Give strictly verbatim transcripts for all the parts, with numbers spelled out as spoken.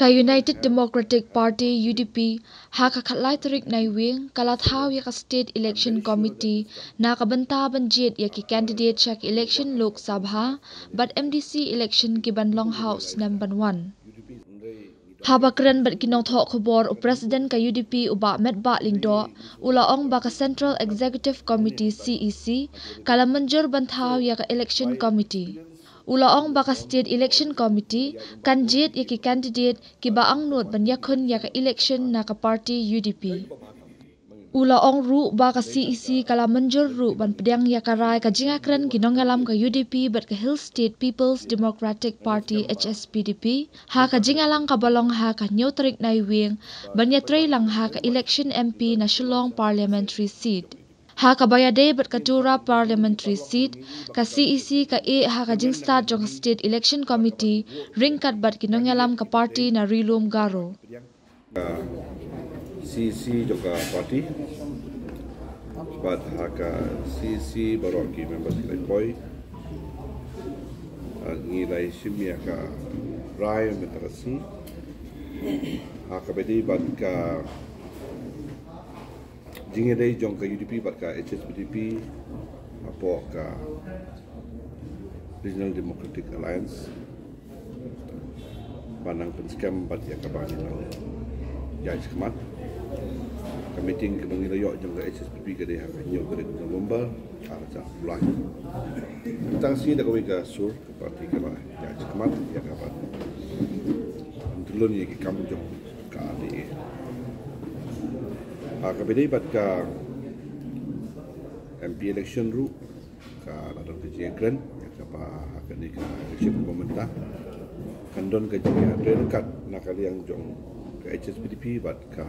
Ka United Democratic Party, U D P, ha ka khatlai tarik Naiwieng, ka la thaw ïa ka State Election Committee na ka bynta ban jied ïa ki candidate sha ki election Lok Sabha bad M D C election ki ban long ha u snem ban wan. Haba kren bad ki nongthoh khubor, u President ka U D P, u Bah Metbah Lyngdoh, u la ong ba ka Central Executive Committee, C E C, ka la mynjur ban thaw ïa ka Election Committee. U la ong ba ka State Election Committee kan jied ïa ki candidate kiba angnud ban ïakhun ïa ka election na ka party U D P. U la ong ruh ba ka C E C ka la mynjur ruh ban pdiang ïa ka rai ka jingïakren ki nongïalam ka U D P bad ka Hill State People's Democratic Party, H S P D P, ha ka jingïalang kaba long ha ka hynñiew tarik Naiwieng, ban ïatreilang ha ka election M P na Shillong Parliamentary Seat. Ha kaba ïadei bad ka Tura Parliamentary Seat, ka C E C ka ïeh ha ka jingstad jong ka State Election Committee ryngkat bad ki nongïalam ka party na Ri Lum Garo. Ka C E C jong ka party bad ha ka C E C baroh ki members ki la poi, ah, ngi la shim ïa ka rai mynta ka sngi ha kaba ïadei bad ka jingïadei jong ka U D P bad ka H S P D P hapoh ka Regional Democratic Alliance, ba nang pynskhem bad ïa kaba ngi nang ïaid shakhmat. Ka meeting kaba ngi la ïoh jong ka H S P D P ka dei ha ka hynñiew tarik November, ar hajar arphew lai. Tang shi da kawei ka sur ka party ka la ïaid shakhmat ïa kaba pyntylun ïa ki kam jong ka R D A. Ha kaba ïadei bad ka M P election ruh, ka la don ka jingïakren ïa kaba ha kane ka election kaba mynta kan don ka jingïakren ryngkat na ka liang jong ka H S P D P bad ka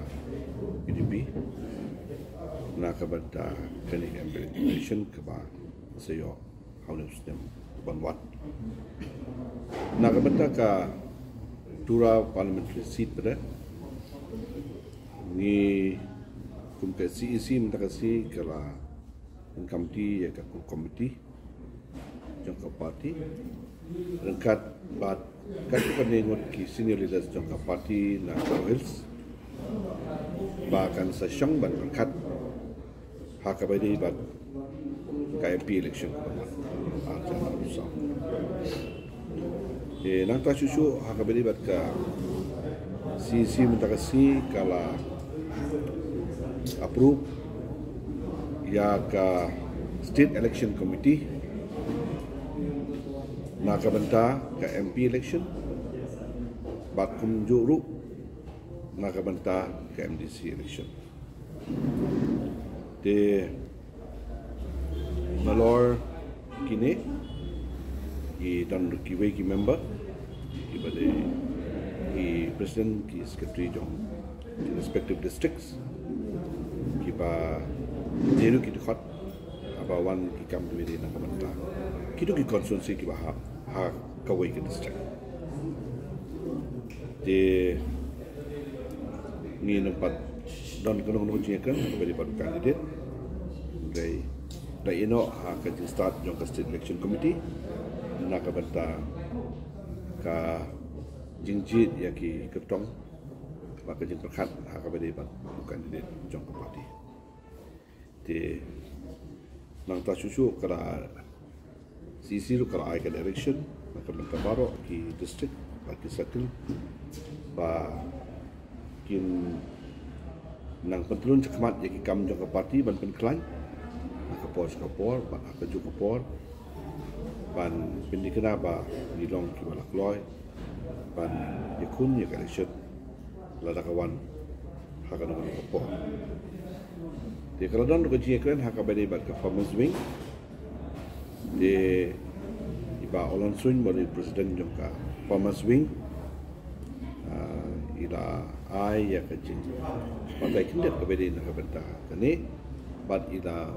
U D P na ka bynta kane ka M P election kaba sa ïoh ha une u snem ban wan. Na ka bynta ka Tura Parliamentary Seat pat, ngi kum ka C E C mynta ka sngi ka la ïakynduh ïa ka core committee jong ka party ryngkat bad katto katne ngut ki senior leaders jong ka party na Garo Hills ba kan sa shong ban pyrkhat ha kaba ïadei bad ka M P election kaba wan, ar hajar arphew saw. Te nangta shuh shuh ha kaba ïadei bad ka C E C mynta ka sngi ka la approve ïa ka State Election Committee na ka bynta ka M P election bad kumjuh ruh na ka bynta ka M D C election. Te nalor kine ki don kiwei ki member kiba dei ki president, ki secretary jong ki respective districts kiba dei ruh ki dkhot haba wan ki kam kiba dei na ka bynta kito ki constituency kiba ha, ha kawei ka district. Te ngi nang pat don kano kano ka jingïakren kaba dei bad u candidate. Dei da ïehnoh ha ka jingstad jong ka State Election Committee na ka bynta ka jingjied ïa ki kyrtong bad ka jingpyrkhat ha kaba dei bad u candidate jong ka party. Te nangta shuh shuh ka la C E C ruh ka la ai ka direction na ka bynta baroh ki district bad ki circle ba kin nang pyntlun shakhmat ïa ki kam jong ka party ban pynkhlaiñ ha ka por sha ka por bad ha kajuh ka por ban pynthikna ba ngi long kiba la kloi ban ïakhun ïa ka election lada ka wan ha kano kano ka por. Te ka la don ruh ka jingïakren ha kaba dei bad ka Farmers Wing. Te i Bah Ollan Suin ba dei president jong ka Farmers Wing, ah, i la ai ïa ka jingbatai khyndiat kaba dei na ka bynta kane bad i la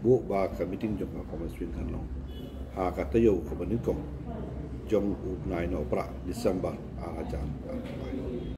buh ba ka meeting jong ka Farmers Wing kan long ha ka taïew kaba nyngkong jong u bnai Nohprah, December ar hajar arphew lai.